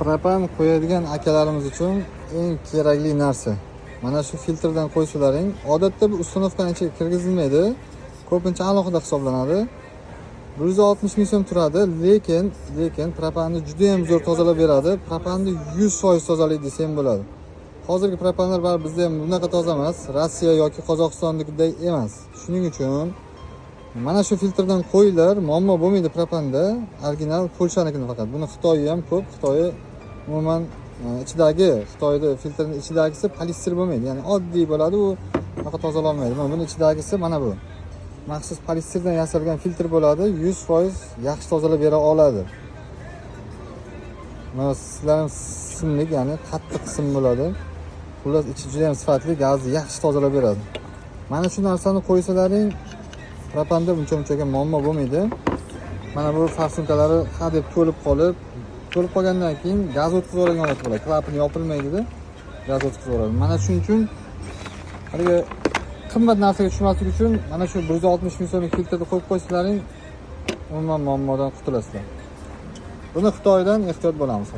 Propan qo'yadigan akalarimiz uchun eng kerakli narsa. Mana shu filtrdan qo'ysalaring, odatda bu установка ni ichiga kirgizilmaydi. Ko'pincha alohida hisoblanadi. 160 ming so'm turadi, lekin propanni juda ham zo'r tozalab beradi. Propanni 100% tozalaydi desam bo'ladi. Hozirgi propanlar baribir bizda ham bunaqa toza emas, Rossiya yoki Qozog'istonnikidek emas. Shuning uchun mana shu filtrdan qo'yinglar, muammo bo'lmaydi propanda. Original Polshanikini faqat. Buni Xitoyi ham ko'p, Xitoyi umuman ichidagi Xitoyda filtrni ichidagisi poliester bo'lmaydi, ya'ni oddiy bo'ladi, u unaqa tozalolmaydi. Mana buni ichidagisi mana bu. Maxsus poliesterdan yasalgan filtr bo'ladi, 100% yaxshi tozalab bera oladi. Mana sizlar ham simlik, ya'ni qattiq sim bo'ladi. Xullas, ichi juda ham sifatli, gazni yaxshi tozalab beradi. Mana shu narsani qo'ysalaring, propanda uncha munchaga muammo bo'lmaydi. Mana bu форсунка lari hadeb to'lib qolib, to'lib qolgandan keyin gaz o'tkazib yuboradigan holat bo'ladi. Klapan yopilmaydida, gaz o'tkazib yuboradi. Mana shuning uchun haligi qimmat narsaga tushmaslik uchun mana shu 160 ming so'mlik filtrni qo'yib qo'ysalaring, umuman muammodan qutulasizlar. Buni Xitoydan ehtiyot bo'lamiz.